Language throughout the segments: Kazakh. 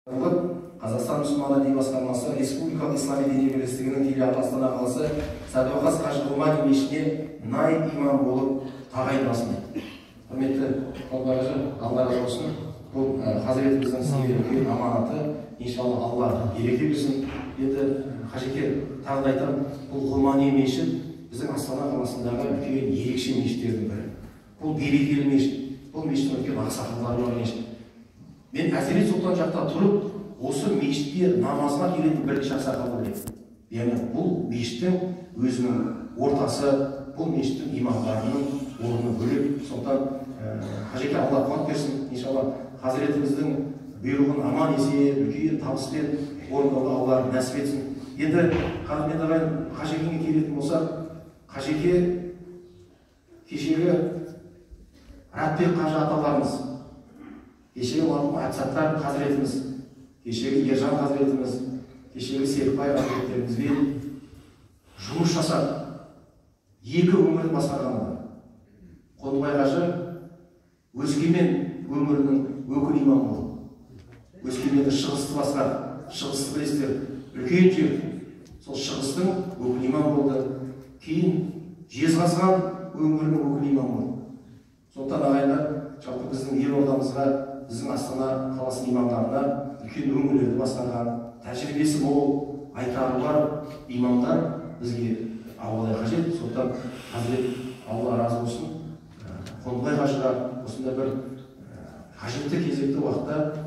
Қазақстан мұсылмандар діни басқармасы Республикалық ислами діни бірлестігінің филиалы Астана қаласы Сәдуақас қажы Ғұлмани мешітіне наиб имам болып тағайындалсын дейді. Құрметті Қонбай қажы, Алла разы болсын. Бұл хазіретіміздің сізге үлкен аманаты. Иншалла Алла береке берсін. Енді қажеке, тағы да айтамын, бұл Ғұлмани мешіт біздің Астана қаласындағы үлкен ерекше мешіттердің бірі. Бұл берекелі мешіт. Бұл мешіттің үлкен ақсақалдары бар мешіт. Мен Әзірет Сұлтан жақта тұрып, осы мешітке намазға келетін бірнеше ақсақалды білемін. Яғни бұл мешіттің өзінің ортасы, бұл мешіттің имамдарының орны бөлек. Сондықтан қажеке, Алла қуат берсін. Иншалла хазіретіміздің бұйрығын аман есен үлкен табыспен орындауды Алла нәсіп етсін. Енді қадірменді ағайын, қажекеңе келетін болсақ, қажеке кешегі Ратбек қажы аталарымыз, кешегі марқұм Әбсаттар хазіретіміз, кешегі Ержан хазіретіміз, кешегі Серікбай хазіреттерімізбен жұмыс жасап, екі өңірді басқарған адам. Қондыбай қажы Өскемен өңірінің өкіл имамы болды. Өскеменді шығысты басқарды. Шығысты білесіздер, үлкен жер. Сол шығыстың өкіл имамы болды. Кейін Жезқазған өңірінің өкіл имамы болды. Сондықтан ағайындар, жалпы біздің елордамызға, біздің Астана қаласының имамдарына үлкен өңірлерді басқарған, тәжірибесі мол, айтары бар имамдар бізге ауадай қажет. Сондықтан хазірет, Алла разы болсын, Қондыбай қажыға осындай бір қажетті кезекті уақытта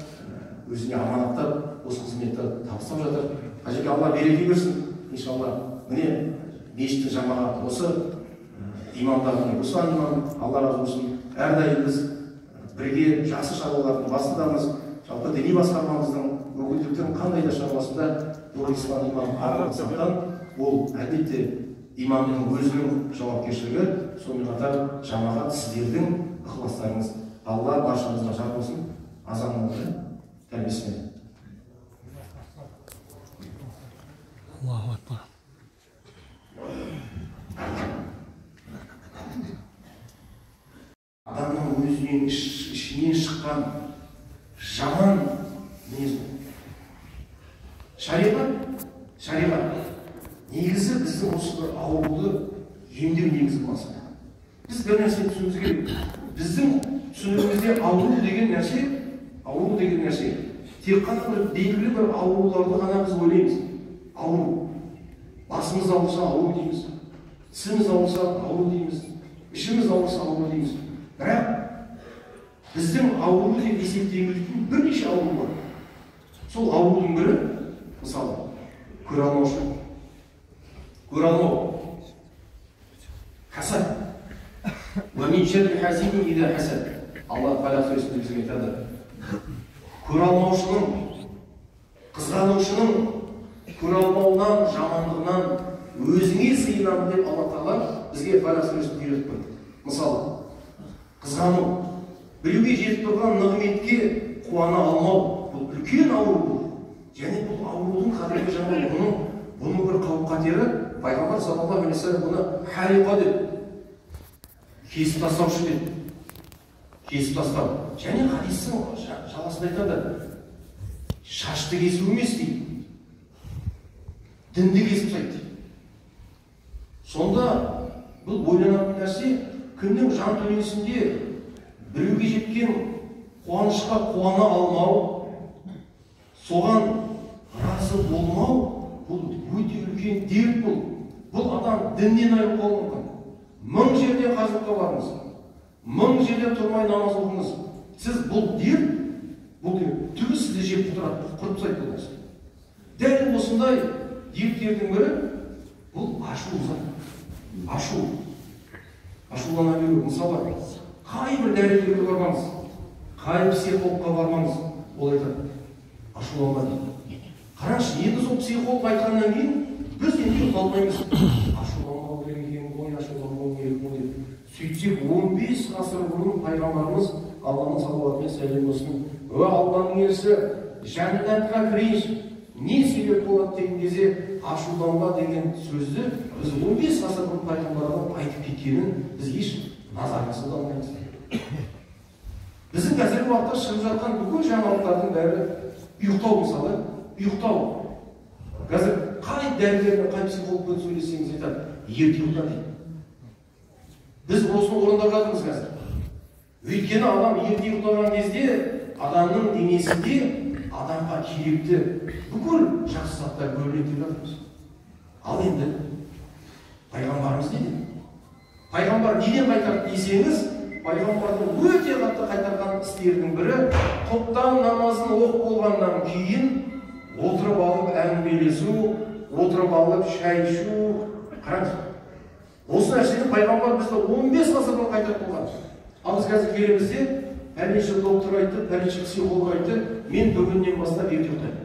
өзіне аманаттап осы қызметті табыстап жатыр. Қажеке, Алла береке берсін, иншалла. Міне мешіттің жамағаты осы, имамдардың Руслан имам, Алла разы болсын. Әрдайым біз бірге жақсы шаруалардың басындамыз. Жалпы діни басқармамыздың, өкілдіктің қандай да шаруасында Нұрислам имам араласқаннан, ол әлбетте имамның өзінің жауапкершілігі, сонымен қатар жамағат сіздердің ықыластарыңыз. Алла баршамызға жар болсын. Азан болды тәрбиесімен. Аллаху акбар. Адамның өзінен ішінен шыққан жаман мінез бұл. Шариғат негізі біздің осы бір ауруды емдеу негізі мақсаты. Біз бір нәрсені түсінуіміз керек. Біздің түсінігімізде ауру деген нәрсе, тек қана бір белгілі бір ауруларды ғана біз ойлаймыз. Ауру. Басымыз ауырса ауру дейміз, тісіміз ауырса ауру дейміз, ішіміз ауырса ауру дейміз. Бірақ біздің ауру деп есептелмейтін бірнеше ауру бар. Сол аурудың бірі, мысалы, көре алмаушылық. Көре алмау. Хасад. Алла Тағала сүресінде бізге айтады. Көре алмаушының, қызғанушының көре алмауынан, жамандығынан өзіңе сыйынамын деп Алла Тағала бізге Фалақ сүресінде үйретіп қойды. Мысалы, қызғану, біреуге жетіп тұрған нығметке қуана алмау, бұл үлкен ауру бұл. Және бұл аурудың қадіргі жаман, бұның бір қауіп-қатері, пайғамбар саллаллаху алейхи уассалам бұны хариқа деп, кесіп тастаушы деп, кесіп тастау. Және хадистің жалғасында айтады, шашты кесу емес дейді, дінді кесіп тастайды дейді. Сонда бұл ойланатын нәрсе, кімнің жан дүниесінде біреуге жеткен қуанышқа қуана алмау, соған разы болмау, бұл өте үлкен дерт бұл. Бұл адам діннен айырылып қалуы мүмкін. 1000 жерден қажылыққа барыңыз, 1000 жерден тұрмай намаз оқыңыз. Сіз бұл дерт, бұл дерт түбі сізді жеп құртады, құртып тастайды бұл нәрсе. Дәл осындай дерттердің бірі бұл ашу. Ашу. Ашулана беру. Мысалы, қай бір дәрігерге бармаңыз, қай психологқа бармаңыз, ол айтады, ашуланба дейді. Қараңызшы, енді сол психолог айтқаннан кейін біз енді ұйықтай алмаймыз. Ашуланбау керек екен ғой, ашуланбау керек ғой деп. Сөйтсек, 15 ғасыр бұрын пайғамбарымыз, Алланың салауаты мен сәлемі болсын, "Ө Алланың елшісі, жәннатқа кірейінші, не себеп болады?" деген кезде ашуланба деген сөзді біз 15 ғасыр бұрын пайғамбардан айтып кеткенін біз еш назарға алмаймыз. Біздің қазіргі уақытта шығып жатқан бүкіл жаңалықтардың бәрі Ұйықтау мысалы, ұйықтау. Қазір қай дәрігермен, қай психологпен сөйлессеңіз айтады, ерте ұйықта дейді. Біз осыны орындап жатырмыз қазір. Өйткені адам ерте ұйықтаған кезде адамның денесінде адамға керекті бүкіл жақсы заттар бөлінеді деп жатырмыз. Ал енді пайғамбарымыз не деді? Пайғамбар неден қайтарды десеңіз, пайғамбардың өте қатты қайтарған істерінің бірі құптан намазын оқып болғаннан кейін отырып алып әңгімелесу, отырып алып шай ішу. Қараңыз, осы нәрсені пайғамбар бізді 15 ғасырдан қайтарып болған. Ал біз қазір келеміз де, пәленше доктор айтты, пәленше психолог айтты, мен бүгіннен бастап ерте ұйықтаймын.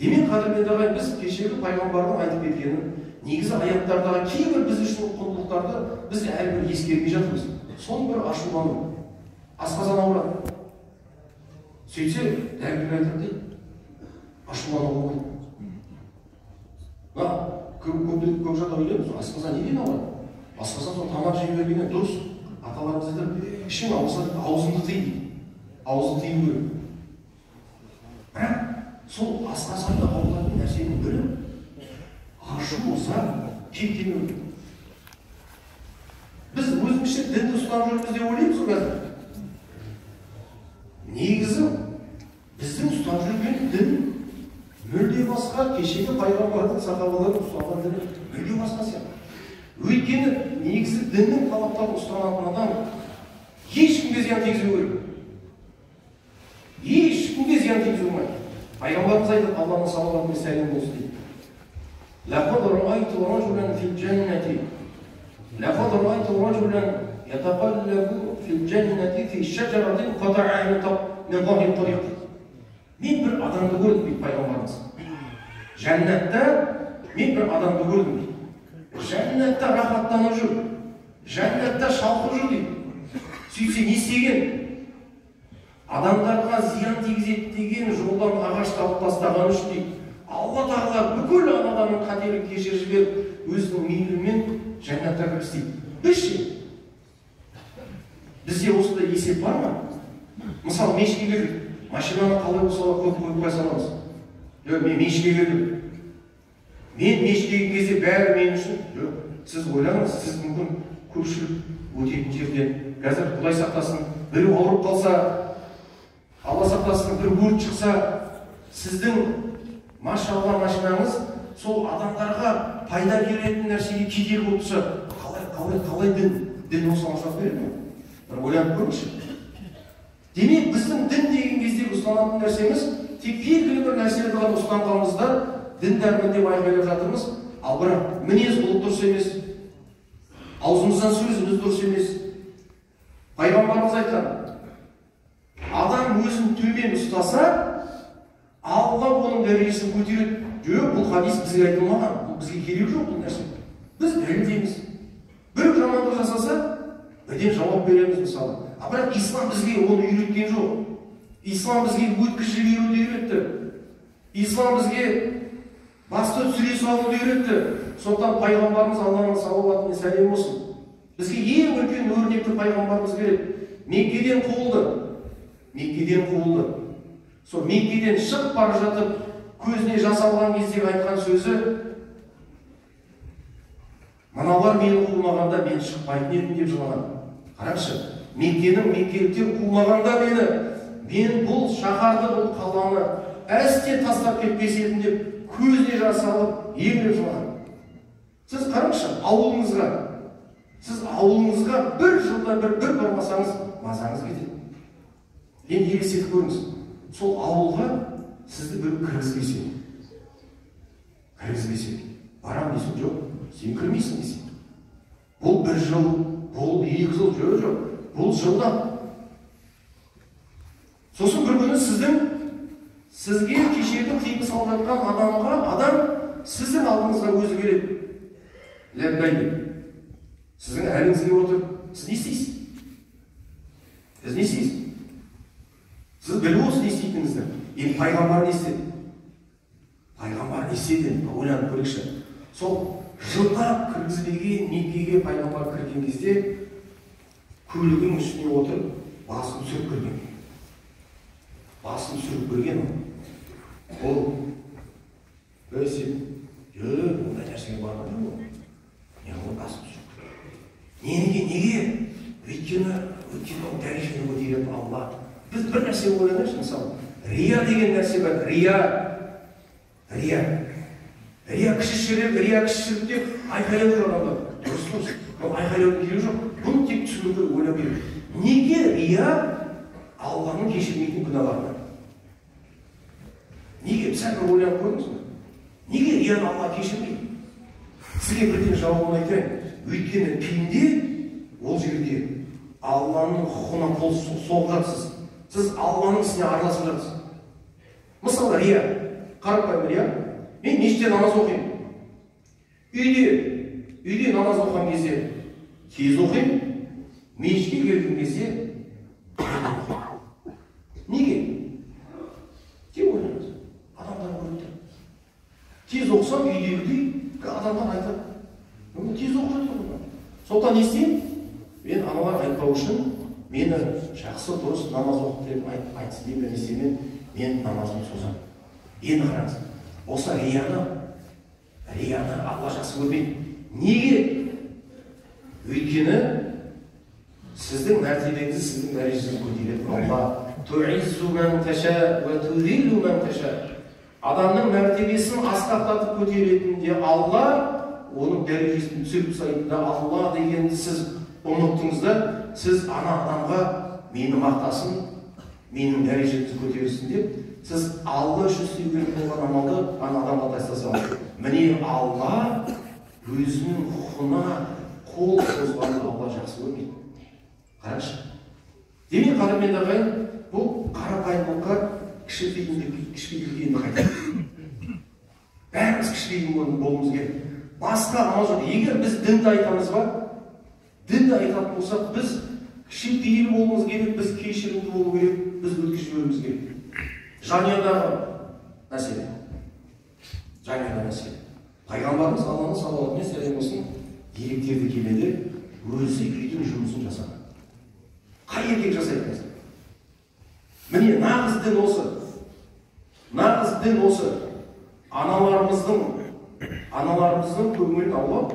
Демек, қадірменді ағайын, біз кешегі пайғамбардың айтып кеткенін, негізі аяттардағы кейбір біз үшін құндылықтарды біз әлі ескермей жатырмыз. Соның бірі ашулану. Асқазан ауырады. Сөйтсе, дәрігер айтады дейді, ашулануға болмайды. Мына көп жағдай ойлаймыз, асқазан неден ауырады? Асқазан сол тамақ жей бергеннен дұрыс. Аталарымыз айтады, ішің ауырса аузыңды тый дейді. Аузын тыю керек. Бірақ сол асқазанды ауыртатын нәрсенің бірі ашу болса, кектену. Біз өзімізше дінді ұстанып жүрміз деп ойлаймыз ғой қазір. Негізі біздің ұстанып жүрген дін мүлде басқа, кешегі пайғамбардың сахабалардың ұстанған діні мүлде басқа сияқты. Өйткені негізі діннің талаптарын ұстанатын адам ешкімге зиян тигізбеу керек. Ешкімге зиян тигізу болмайды. Пайғамбарымыз айтады, Алланың салауаты мен сәлем болсын дейді. لَقَدْ رَأَيْتُ رَجُلًا فِي الْجَنَّةِ لَقَدْ رَأَيْتُ رَجُلًا يَتَقَلَّبُ فِي الْجَنَّةِ فِي شَجَرَةٍ قَطَعَهَا مِنْ ظَهْرِ الطَّرِيقِ. Мен бір адамды көрдім дейді пайғамбарымыз. Жәннатта мен бір адамды көрдім дейді. Жәннатта рахаттанып жүр. Жәннатта шалқып жүр дейді. Сөйтсе не істеген? Адамдарға зиян тигізеді деген жолдан ағаш тауып тастаған үшін дейді. Алла тағала бүкіл адамның қателігін кешіріп жіберіп, өзінің мейірімімен жәннатқа кіргізді дейді. Біз ше? Бізде осындай есеп бар ма? Мысалы, мешітке келдік. Машинаны қалай болса да қойып қоя саламыз. Жоқ, мен мешітке келдім. Мен мешітке келген кезде бәрі мен үшін. Жоқ, сіз ойлаңыз, сіз мүмкін көпшілік өтетін жерден, қазір Құдай сақтасын, біреу ауырып қалса, Алла сақтасын, бір өрт шықса, сіздің машалла машинаңыз сол адамдарға пайда беретін нәрсеге кедергі болып тұрса, қалай дін осыған рұқсат береді ме? Бір ойланып көріңізші. Демек, біздің дін деген кездегі ұстанатын нәрсеміз тек белгілі бір нәрселерді ғана ұстанғанымызда діндармын деп айқайлап жатырмыз. Ал бірақ мінез құлық дұрыс емес, аузымыздан сөзіміз дұрыс емес. Пайғамбарымыз айтқан, адам өзін төмен ұстаса, Алла оның дәрежесін көтереді. Жоқ, бұл хадис бізге айтылмаған, бұл бізге керек жоқ бұл нәрсе. Біз дәлелдейміз. Біреу жамандық жасаса, бірден жауап береміз мысалы. А бірақ ислам бізге оны үйреткен жоқ. Ислам бізге өткізіп жіберуді үйретті. Ислам бізге басты түсіре салуды үйретті. Сондықтан пайғамбарымыз Алланың салауаты мен сәлемі болсын. Бізге ең үлкен өрнекті пайғамбарымыз береді. Меккеден қуылды. Меккеден қуылды. Сол Меккеден шығып бара жатып, көзіне жас алған кездегі айтқан сөзі, мыналар мені қумағанда мен шықпайтын едім деп жылаған. Қараңызшы, Меккенің меккеліктер қумағанда мені, мен бұл шаһарды, бұл қаланы әсте тастап кетпес едім деп көзіне жас алып еңіреп жылаған. Сіз қараңызшы, ауылыңызға, сіз ауылыңызға бір жылда бір бармасаңыз, мазаңыз кетеді. Енді елестетіп көріңіз, сол ауылға сізді біреу кіргізбесе, барам десең, жоқ, сен кірмейсің десе. Бұл бір жыл, бұл 2 жыл, жоқ, бұл жылда. Сосын бір күні сізге кешегі тыйым салып жатқан адамға, адам сіздің алдыңызға өзі келеді. Ләббай деп. Сіздің әліңізге отырып, сіз не істейсіз? Сіз не істейсіз? Сіз біліп отырсыз не істейтініңізді. Енді пайғамбар не істеді? Пайғамбар не істеді? Ойланып көрейікші. Сол жылдап кіргізбеген Меккеге пайғамбар кірген кезде көлігінің үстіне отырып, басын түсіріп кірген. Басын түсіріп көрген ол. Ол сен жоқ, ондай нәрсеге барған жоқ ол. Не ол басын түсіріп. Неге? Өйткені ол дәрежені көтеретін Алла. Біз бір нәрсе ойланайықшы, мысалы, рия деген нәрсе бар. Рия. Рия кіші шірік, рия кіші шірік деп айқайлап жүр адамдар. Дұрыс дұрыс. Ол айқайлаудың керегі жоқ. Бұны тек түсіну керек, ойлау керек. Неге рия Алланың кешірмейтін күнәларына? Неге? Сәл бір ойланып көрдіңіз бе? Неге рияны Алла кешірмейді? Сізге бірден жауабын айтайын. Өйткені пенде ол жерде Алланың құқығына қол соғып жатсыз. Сіз Алланың ісіне араласып жатсыз. Мысалы, рия. Қарапайым рия. Мен мешітте намаз оқимын. Үйде намаз оқыған кезде тез оқимын. Мешітке келген кезде оқимын. Неге? Тек ойланыңыз. Адамдар көреді. Тез оқысам үйдегідей адамдар айтады. Мен тез оқып жатырмын ғой. Сондықтан не істеймін? Мен аналар айтпау үшін мені жақсы дұрыс намаз оқып деп айтсын деп не істеймін? Мен намазымды созамын. Енді қараңыз, осы рияны Алла жақсы көрмейді. Неге? Өйткені сіздің мәртебеңізді, сіздің дәрежеңізді көтеретін Алла. Туиззу ман таша ва тузиллу ман таша. Адамның мәртебесін асқақтатып көтеретін де Алла, оның дәрежесін түсіріп тастайтын да Алла дегенді сіз ұмыттыңыз да, сіз ана адамға мені мақтасын, менің дәрежемді көтерсін деп, сіз Алла үшін істеу керек болған амалды ана адамға тастаса. Міне Алла өзінің құқығына қол созғанды Алла жақсы көрмейді. Қараңызшы. Демек, қадірменді ағайын, бұл қарапайымдылыққа, кішіпейілдікке енді қайтады. Бәріміз кішіпейіл болуымыз керек. Басқа амал жоқ. Егер біз дінді айтамыз ба? Дінді айтатын болсақ, біз кішіпейіл болуымыз керек, біз кешірімді болу керек, біз өткізіп жіберуіміз керек. Жанұядағы мәселе. Жанұядағы мәселе. Пайғамбарымыз Алланың салауаты мен сәлем болсын, деректерді келеді, өзі үйдің жұмысын жасады. Қай еркек жасайды қазір? Міне, нағыз дін осы. Нағыз дін осы. Аналарымыздың көңілін аулап,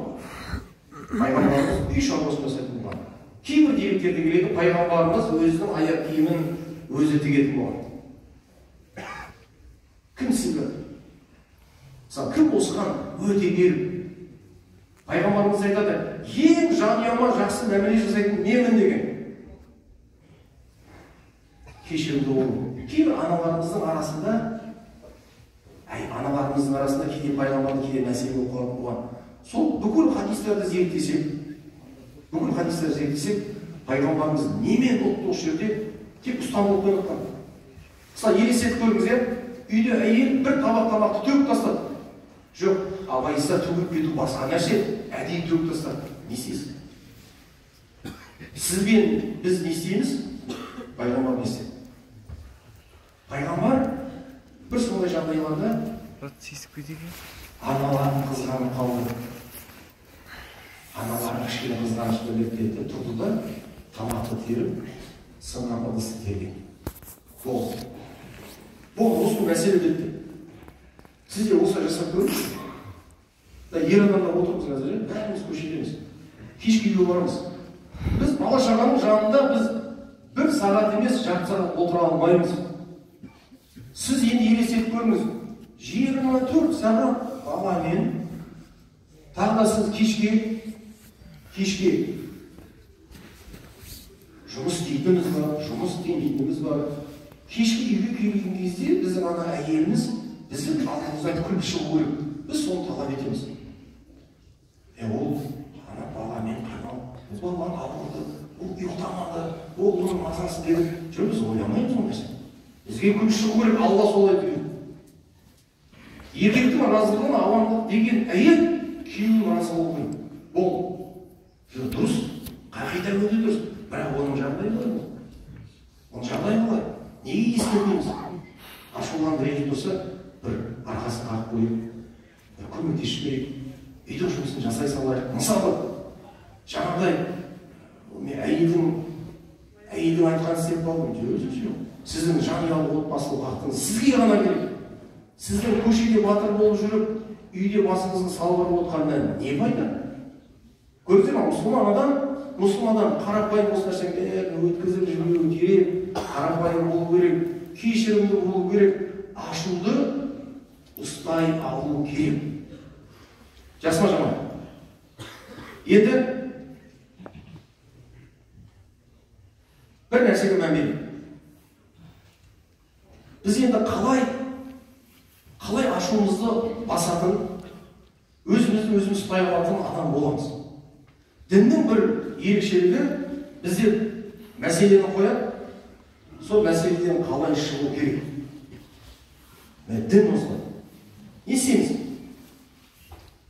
пайғамбарымыз үй шаруасын жасайтын болған. Кейбір деректерде келеді, пайғамбарымыз өзінің аяқ киімін өзі тігетін болған. Кім сізді? Мысалы, кім осыған өте беріп? Пайғамбарымыз айтады, ең жанұяма жақсы мәміле жасайтын менмін деген. Кешірімді болу. Кейбір аналарымыздың арасында, кейде пайғамбарды, кейде мәселе болып қалатын болған. Сол бүкіл хадистерді зерттесек, пайғамбарымыз немен ұтты осы жерде, тек ұстам болып қоймаған. Мысалы, елестетіп көріңіз, үйде әйел бір табақ тамақты төгіп тастады. Жоқ, абайсызда төгіліп кету басқа нәрсе, әдейі төгіп тастады. Не істейсіз? Сізбен біз не істейміз? Пайғамбар не істеді? Пайғамбар бір сондай жағдайларда аналарын қызғанып қалды. Аналарын кішкене қызғаныш білдіріп кетті, тұрды да тамақты теріп, сынған ыдысты терген. Болды. Болды, осы мәселе бітті. Сіздер осылай жасап көріңізші. Ер адамдар отырмыз қазір, бәріміз көшедеміз. Кешкі үйге барамыз. Біз бала шағаның жанында біз бір сағат емес, жарты сағат отыра алмаймыз. Сіз енді елестетіп көріңіз. 24 сағат баламен, тағы да сіз кешке жұмыс істейтініміз бар, жұмыс істемейтініміз бар. Кешкі үйге келген кезде біздің ана әйеліміз біздің алдымыздан күліп шығу керек. Біз соны талап етеміз. Ол ана баламен қиналып, ол баланы ауырды, ол ұйықтамады, ол оның мазасын беріп жүр, біз ойламаймыз ол нәрсені. Бізге күліп шығу керек, Алла солай дейді. Еркектің разылығын аламын деген әйел күйеуінің разы болу керек. Болды. Дұрыс, қағида өте дұрыс, бірақ оның жағдайы қалай болды? Оның жағдайы қалай? Неге ескертпейміз? Ашуланып ренжіп тұрса, бір арқасын қағып қойып, бір көмектесіп жіберейік, үйдің жұмысын жасай салайық. Мысалы, жаңағыдай мен әйелдің айтқанын істеп қалдым. Жоқ. Сіздің жанұялық отбасылық уақытыңыз сізге ғана керек. Сіздің көшеде батыр болып жүріп, үйде басыңыздың салбырап отқанынан не пайда? Көрдіңіздер ме, мұсылман адам қарапайым осы нәрсенің бәрін өткізіп жүру керек, қарапайым болу керек, кешірімді болу керек, ашуды ұстай алу керек. Жақсы ма, жаман? Енді бір нәрсеге мән берейік. Біз енді қалай ашуымызды басатын, өзімізді өзіміз ұстай алатын адам боламыз. Діннің бір ерекшелігі бізде мәселені қояды, сол мәселеден қалай шығу керек. Дін осылай. Не істейміз?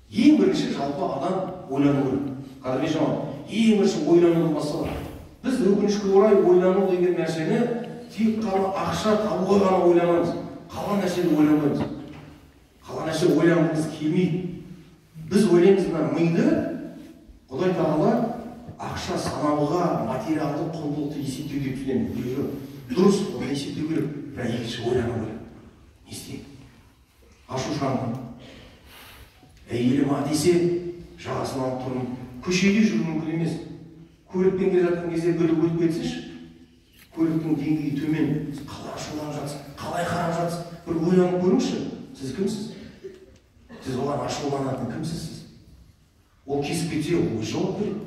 Ең бірінші жалпы адам ойлану керек. Қадірлі жамағат, ең бірінші ойланудан басталады. Біз өкінішке орай ойлану деген нәрсені тек қана ақша табуға ғана ойланамыз. Қалған нәрсені ойланбаймыз. Қалған нәрсе ойланғымыз келмейді. Біз ойлаймыз, мына миды Құдай тағала ақша санауға, материалдық құндылықты есептеуге түсінеміз. Дұрыс, оны есептеу керек, бірақ екінші ойлану керек. Не істейік? Ашушаңмын. Әйелім а десе, жағасын алып тұрмын. Көшеде жүру мүмкін емес. Көлікпен келе жатқан кезде біреу өтіп кетсінші, көліктің деңгейі төмен, сіз қалай ашуланып жатсыз, қалай қарап жатсыз, бір ойланып көріңізші, сіз кімсіз? Сіз оған ашуланатын кімсіз сіз? Ол кесіп кетсе, ол өзі жауап береді.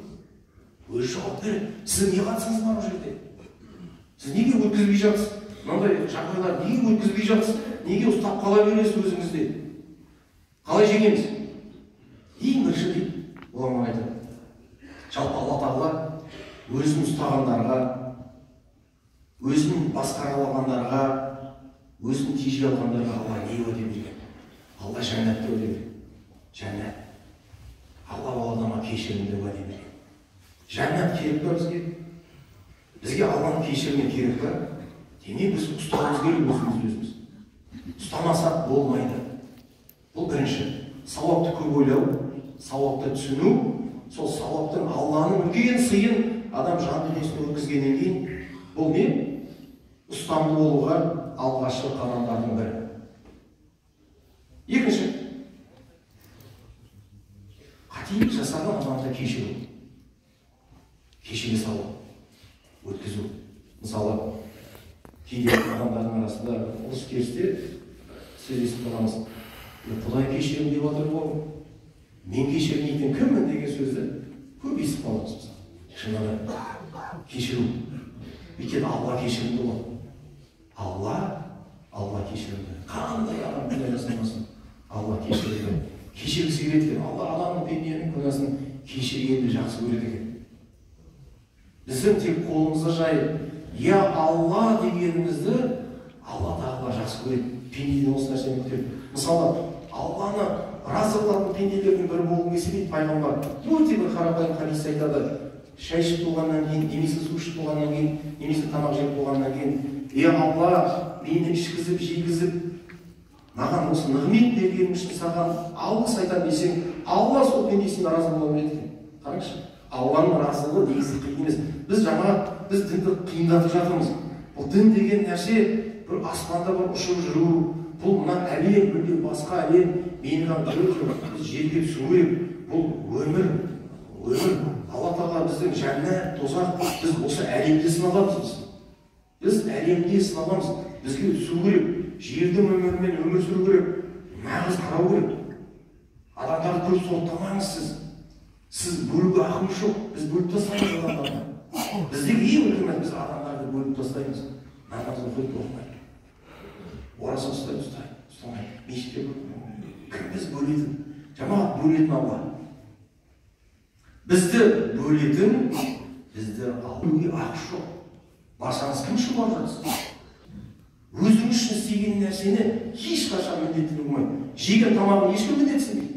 Өзі жауап береді. Сіздің не қатысыңыз бар ол жерде? Сіз неге өткізбей жатсыз? Мынандай жағдайлар неге өткізбей жатсыз? Неге ұстап қала бересіз өзіңізде? Қалай жеңеміз? Ең бірінші дейді, ғұлама айтады. Жалпы Алла тағала өзін ұстағандарға, өзін басқара алғандарға, өзін тежей алғандарға Алла не уәде берген? Алла жәннатты уәде берген. Жәннат. Алла ол адамға кешірімді уәде берген. Жәннат керек па бізге? Бізге Алланың кешірімі керек па? Демек біз ұстауымыз керек өзімізді өзіміз. Ұстамасақ болмайды. Бұл бірінші. Сауапты көп ойлау, сауапты түсіну, сол сауаптың Алланың үлкен сыйын адам жан дүниесіне өткізгеннен кейін бұл не? Ұстамды болуға алғашқы қадамдардың бірі. Екінші, қателік жасаған адамды кешіру. Кешіре салу, өткізу. Мысалы, кейде адамдардың арасында ұрыс-керісте сөйлесіп қаламыз. Құдай кешірім деп жатыр ғой, мен кешірмейтін кіммін деген сөзді көп естіп қаламыз мысалы. Шынында кешіру. Өйткені Алла кешірімді ғой. Алла кешірімді. Қандай адам күнә жасамасын, Алла кешірімді. Кешіргісі келеді екен. Алла адамның пенденің күнәсін кешіргенді жақсы көреді екен. Біздің тек қолымызды жайып, я Алла дегенімізді Алла тағала жақсы көреді. Пендеден осы нәрсені күтеді. Мысалы, Алланы разы қылатын пенделердің бірі болғым келсе дейді пайғамбар. Өте бір қарапайым хадис айтады. Шай ішіп болғаннан кейін, немесе су ішіп болғаннан кейін, немесе тамақ жеп болғаннан кейін, е Алла, мені ішкізіп, жегізіп, маған осы нығмет бергенің үшін саған алғыс айтамын десең, Алла сол пендесіне разы бола береді екен. Қараңызшы, Алланың разылығы негізі қиын емес. Біз жаңа, біз дінді қиындатып жатырмыз. Бұл дін деген нәрсе бір аспанда бір ұшып жүру, бұл мына әлем, мүлде басқа әлем, мені ғана жоқ, біз жерге түсу керек. Бұл өмір, өмір. Алла тағала біздің жәннат, тозақ, біз осы әлемде сыналамыз біз. Біз әлемде сыналамыз, бізге түсу керек, жердің өмірімен өмір сүру керек, нағыз қарау керек. Адамдарды көп соттамаңыз сіз. Сіз бөлуге ақымыз жоқ, біз бөліп тастаймыз адамдарды. Біздегі ең үлкен мәселе, біз адамдарды бөліп тастаймыз. Намаз оқиды, оқымайды. Ораза ұстайды, ұстайды, ұстамайды. Мешітте кім біз бөлетін? Жамағат бөлетін Алла. Бізді бөлетін, бізді алуге ақы жоқ. Барсаңыз кім үшін барып жатсыз? Өзіңіз үшін істеген нәрсені ешқашан міндеттене болмайды. Жеген тамағын ешкім міндетсінбейді.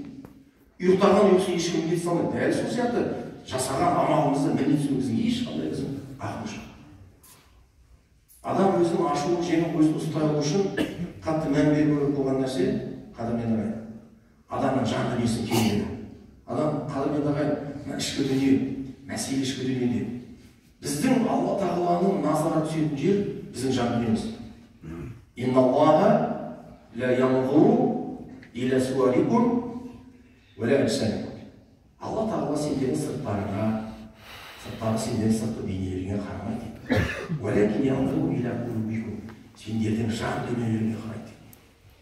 Ұйықтаған ұйқысын ешкім міндет салмайды. Дәл сол сияқты жасаған амалымызды міндетсіну біздің ешқандай біздің ақымыз жоқ. Адам өзінің ашуын жеңіп, өзін ұстай алу үшін қатты мән беру керек болған нәрсе қадірмен ағайын. Адамның жан дүниесін кеңдігі. Адам қадірмен ағайын, мына ішкі дүние, мәселе ішкі дүниеде. Біздің Алла тағаланың назары түсетін жер Біздің жан дүниеміз. Инналлаха ла янзуру иля суарикум уа ла аджсамикум. Алла тағала сендердің сырттарыңа, сырттағы сендердің сыртқы бейнелеріңе қарамайды. Уалакин янзуру иля кулубикум. Сендердің жан дүниелеріңе қарайды.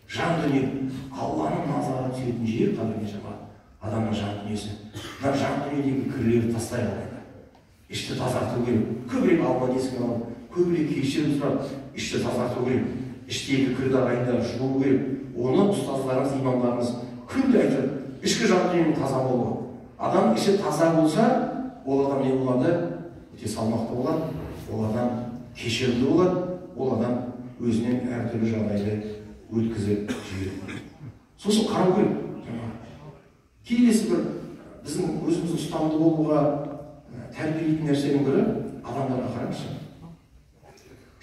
Жан дүние, Алланың назары түсетін жер, қадірлі жамағат, адамның жан дүниесі. Мына жан дүниедегі кірлерді тастай алады. Ішті тазарту керек. Көбірек Алла есігін алып, көбірек кешірім сұрап, ішті тазарту керек. Іштегі кірді ағайындар жуу керек. Оны ұстаздарымыз, имамдарымыз күнде айтады. Ішкі жан дүниенің таза болуы. Адам іші таза болса, ол адам не болады? Өте салмақты болады, ол адам кешірімді болады, ол адам өзінен әртүрлі жағдайды өткізіп жібереді. Сосын қарау керек. Келесі бір біздің өзімізді ұстамды болуға тәрбиелейтін нәрсенің бірі адамдарға қараңызшы.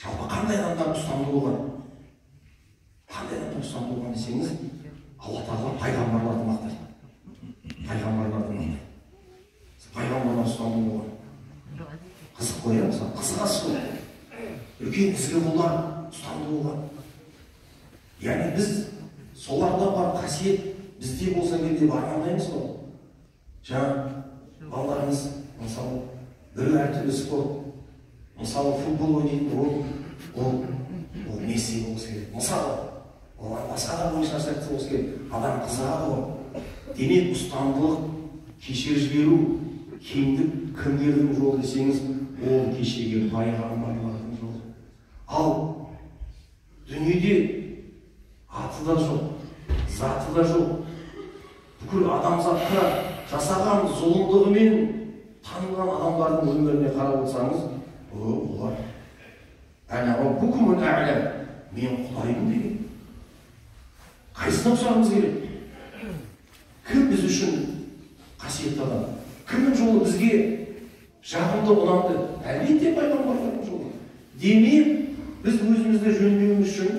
Жалпы қандай адамдар ұстамды болған? Қандай адамдар ұстамды болған десеңіз, Алла тағала пайғамбарларды мақтайды. Пайғамбарларды мақтайды. Пайғамбарлар ұстамды болған. Қызық қой, мысалы, қызығасыз ғой. Үлкен ізгі құлдар ұстамды болған. Яғни біз соларда бар қасиет бізде болса керек деп армандаймыз ғой. Жаңа балаларымыз, мысалы, бір әртүрлі спорт, мысалы, футбол ойнайтын, ол Месси болғысы келеді. Мысалы, олар басқа да ойыншылар сияқты болғысы келеді. Адам қызығады ғой. Демек, ұстамдылық, кешіріп жіберу, кеңдік кімдердің жолы десеңіз, ол кешегі пайғамбарлардың жолы. Ал дүниеде аты да жоқ, заты да жоқ, бүкіл адамзатқа жасаған зұлымдығымен танылған адамдардың өміріне қарап отырсаңыз, олар әна раббукумул а'ла, мен Құдаймын деген. Қайсысына ұқсағымыз келеді? Кім біз үшін қасиетті адам? Кімнің жолы бізге жағымды, ұнамды? Әлбетте пайғамбарлардың жолы. Демек, біз өзімізді жөндеуіміз үшін,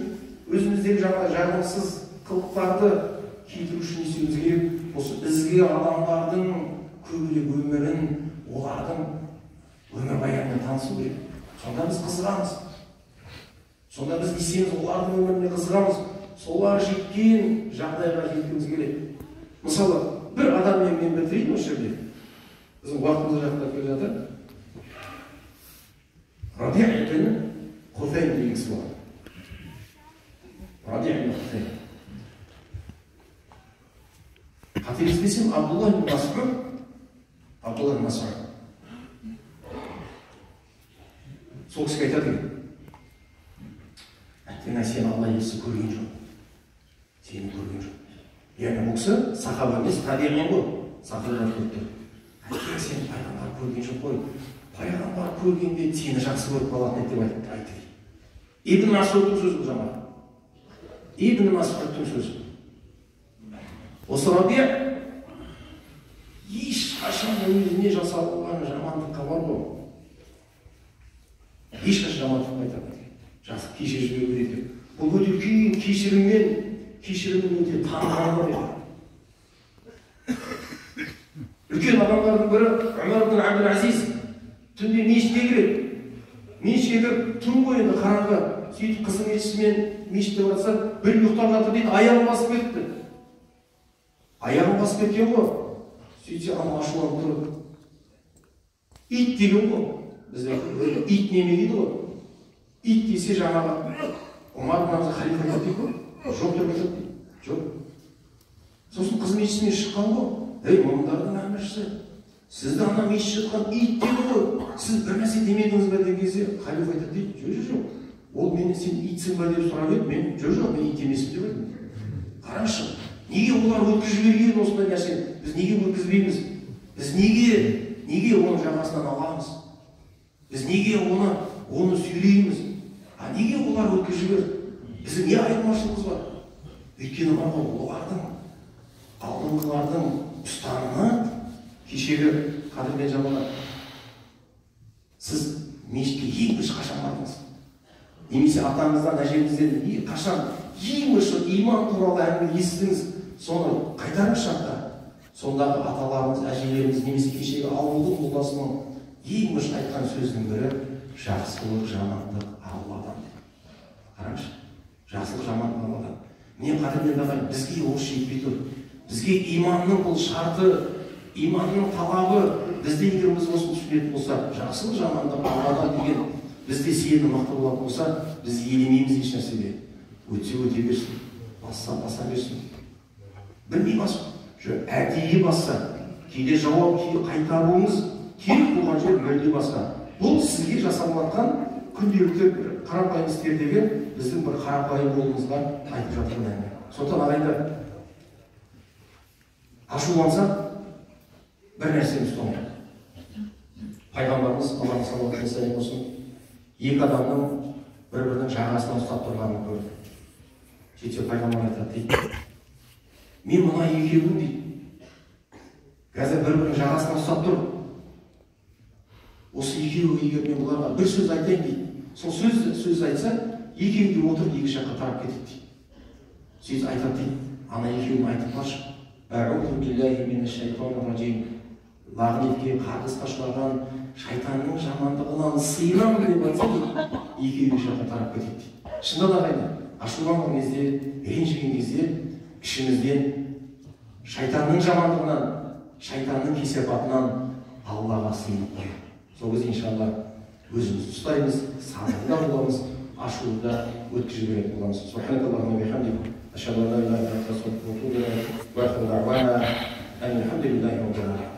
өзіміздегі жаңа жағымсыз қылықтарды кетіру үшін не істеуіміз керек? Осы ізгі адамдардың көбірек өмірін, олардың өмірбаянымен танысу керек. Сонда біз қызығамыз. Сонда біз не істейміз? Олардың өміріне қызығамыз. Солар жеткен жағдайға жеткіміз келеді. Мысалы, бір адаммен мен бітірейін осы жерде. Біздің уақытымыз жақындап келе жатыр. Рабиа ибн Хусейн деген кісі болады. Рабиа ибн Хусейн. Қателеспесем, Абдулла ибн Мас'уд, Абдулла ибн Мас'уд сол кісіге айтады екен: әттең, сені Алла елшісі көрген жоқ, сені көрген жоқ. Яғни бұл кісі сахаба емес, табиғин ғой, сахабалар көріп тұр. Әттең, сені пайғамбар көрген жоқ қой, пайғамбар көргенде сені жақсы көріп қалатын еді деп айтты дейді. Ибн Мас'удтың сөзі бұл жаңағы. Ибн Мас'удтың сөзі. Осы Рабиа ешқашан өзіне жасалған жамандыққа бар ғой, ешқашан жамандық айтады. Жақсы кешіріп жіберу керек деп. Бұл өте үлкен кешіріммен, кешіріммен өте танылған адам еді. Үлкен адамдардың бірі Умар ибн Абдул-Азиз түнде мешітке кіреді. Мешітке кіріп, түн ғой енді, қараңғы. Сөйтіп қызметшісімен мешітте барса, бір ұйықтап жатыр дейді, аяғын басып кетті. Аяғын басып кеткен ғой. Сөйтсе, анау ашуланып тұрып, ит деген ғой. Бізде ит неме дейді ғой. Ит десе жаңағы Омар ибн Абдул халифа айтады дейді ғой. Жоқ деп айтады дейді. Жоқ. Сосын қызметшісімен шыққан ғой. Ей, мамандардың әміршісі, сізді ана мешітте жатқан ит деді ғой. Сіз бір нәрсе демедіңіз бе деген кезде халифа айтады дейді. Жоқ, жоқ, жоқ. Ол мені сен итсің ба деп сұрап еді, мен жоқ, жоқ, мен ит емеспін деп айттым. Қараңызшы, неге олар өткізіп жіберген осындай нәрсені? Біз неге өткізбейміз? Біз неге оның жағасынан аламыз? Біз неге оны сүйрейміз? А неге олар өткізіп жіберді? Біздің не айырмашылығымыз бар? Өйткені бар ғой, олардың алдыңғылардың ұстанымы кешегі қадірмен жамағат. Сіз мешітке ең бірінші қашан бардыңыз? Немесе атаңыздан, әжеңізден қашан ең бірінші иман туралы әңгіме естідіңіз? Соны қайтарыңызшы артқа. Сондағы аталарымыз, әжелеріміз немесе кешегі ауылдың молдасының ең бірінші айтқан сөзінің бірі жақсылық, жамандық Алладан. Қараңызшы, жақсылық жамандық Алладан. Міне, қадірменді ағайын, бізге осы жетпей тұр. Бізге иманның бұл шарты, иманның талабы, бізде егер біз осыны түсінетін болсақ, жақсылық жамандық Алладан деген бізде сенім мықты болатын болса, біз елемейміз еш нәрсеге. Өтсе өте берсін, басса баса берсін. Білмей басып, әдейі басса, кейде жауап қайтаруыңыз керек болған жер мүлде басқа. Бұл сізге жасалып жатқан күнделікті бір қарапайым істердегі біздің бір қарапайым болуымызға айтып жатқан әңгіме. Сондықтан ағайындар, ашулансақ бір нәрсені ұстанайық. Пайғамбарымыз Алланың салауаты мен сәлем болсын, екі адамның бір-бірінің жағасынан ұстап тұрғанын көрді. Сөйтсе пайғамбар айтады дейді, мен мына екеуін дейді, қазір бір-бірінің жағасынан ұстап тұр. Осы екеуі егер мен бұларға бір сөз айтайын дейді, сол сөз айтса, екеуі де отырып екі жаққа тарап кетеді дейді. Сөйтіп айтады дейді, ана екеуін айтып баршы, әғузу биллахи минаш-шайтанир ражим, лағнетке, қарғысқа ұшыраған шайтанның жамандығынан сыйынамын деп айтса дейді, екеуі екі жаққа тарап кетеді дейді. Шынында да ағайындар, ашуланған кезде, ренжіген кезде ішімізден шайтанның жамандығынан, шайтанның кесепатынан Аллаға сыйынып қояйық. Сол кезде иншалла өзімізді ұстаймыз, сабырлы да боламыз, ашуды да өткізіп жіберетін боламыз. Субханакаллахумма бихамдик, ашһаду ан ла илаха илля анта, астағфирука ва атубу илейк, ва ахиру даъвана ан алхамдулиллахи раббил аламин.